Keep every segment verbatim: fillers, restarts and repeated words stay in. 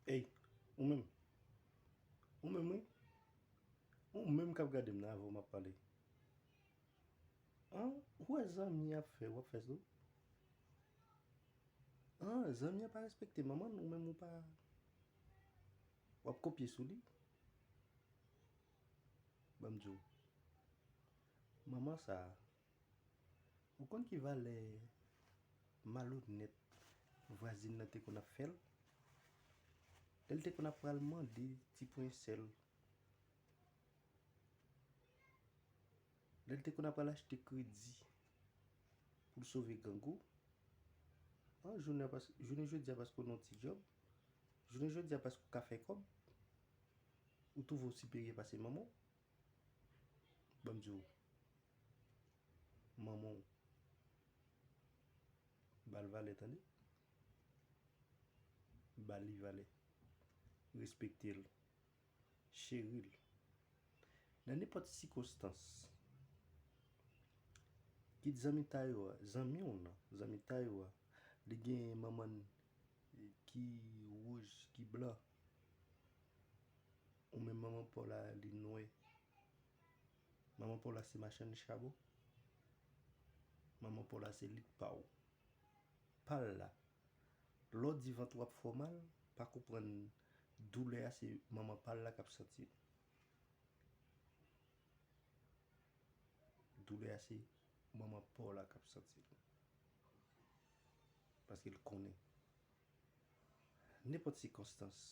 Ey, ou menm. Ou menm, wi. Ou menm k ap gade m nan, avè w m ap pale. An, ou wè zanmi ap fè, w ap fè tou. An, zanmi an pa respekte manman l, ou menm ou pa. W ap kopye sou li. Ban m di w. Manman sa a, ou konn ki valè malonèt vwazin nan te konn ap fè l? Lè l te konn ap pral mande ti pwen sèl, lè l te konn ap pral achte kredi pou l sove grangou, an, jounen, jounen jodi a, paske w nan yon ti djòb, jounen jodi a, paske w ka fè kòb, ou twouve w siperye pase manman w. Ban m di w, manman w, ba l valè, tande. Ba li valè. Respekte l. Cheri l. Nan nenpòt sikonstans, kit zanmi ta yo a, zanmi w nan, zanmi ta yo a, li gen manman l ki wouj, ki blan. Ou menm manman pa w la, li nwè. Manman pa w la se machann chabon. Manman pa w la se lit pa w. Pa l la. Lè w di vant w ap fè w mal, pa konprann doulè a se manman pa l la k ap santi l. Doulè a se manman pa w la k ap santi l. Paske l konnen. Nenpòt sikonstans,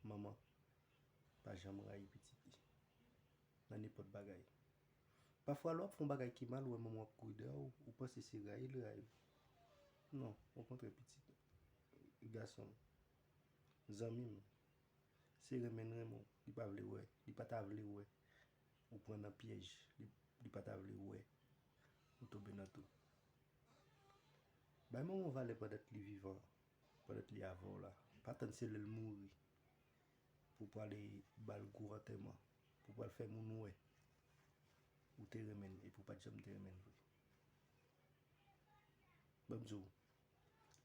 manman pa janm rayi pitit li. Nan nenpòt bagay. Pafwa, lè w ap fè yon bagay ki mal, ou wè manman w ap kouri dèyè w, ou panse se rayi l rayi w. Non, okontrè, pitit gason m, zanmi m, se renmen l renmen w, li pa vle wè, li pa ta vle wè ou pran nan pyèj, li, li pa ta vle wè ou tonbe nan tou. Bay manman w valè pandan li vivan, pandan li avè w la. Pa tann se lè l mouri pou w prale ba l gwo antèman, pou w pral fè moun wè ou te renmen l epi w pa t janm te renmen l vre. Ban m di w,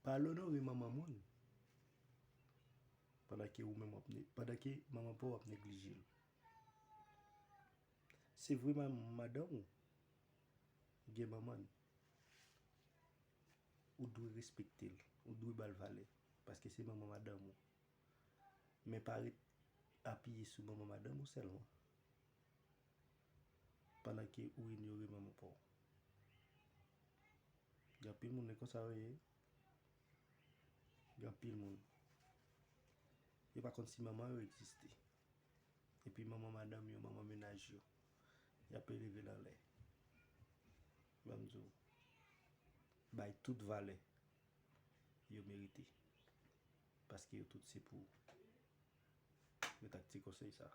pa al onore manman moun pandan ke ou menm w ap ne-, pandan ke manman pa w ap neglije l. Se vre, ma-, madanm ou gen manman l. Ou dwe respekte l. Ou dwe ba l valè. Paske se manman madanm ou. Men pa ret apiye sou manman madanm ou sèlman. Pandan ke ou inyore manman pa w. Gen anpil moun, e konsa yo ye. Gen anpil moun. Yo pa konn si manman yo egziste. Epi manman madanm yo, manman mennaj yo, y ap eleve l anlè. Ban m di w, bay tout valè yo merite. Paske yo tout se pou ou. Yo t ak ti konsèy sa.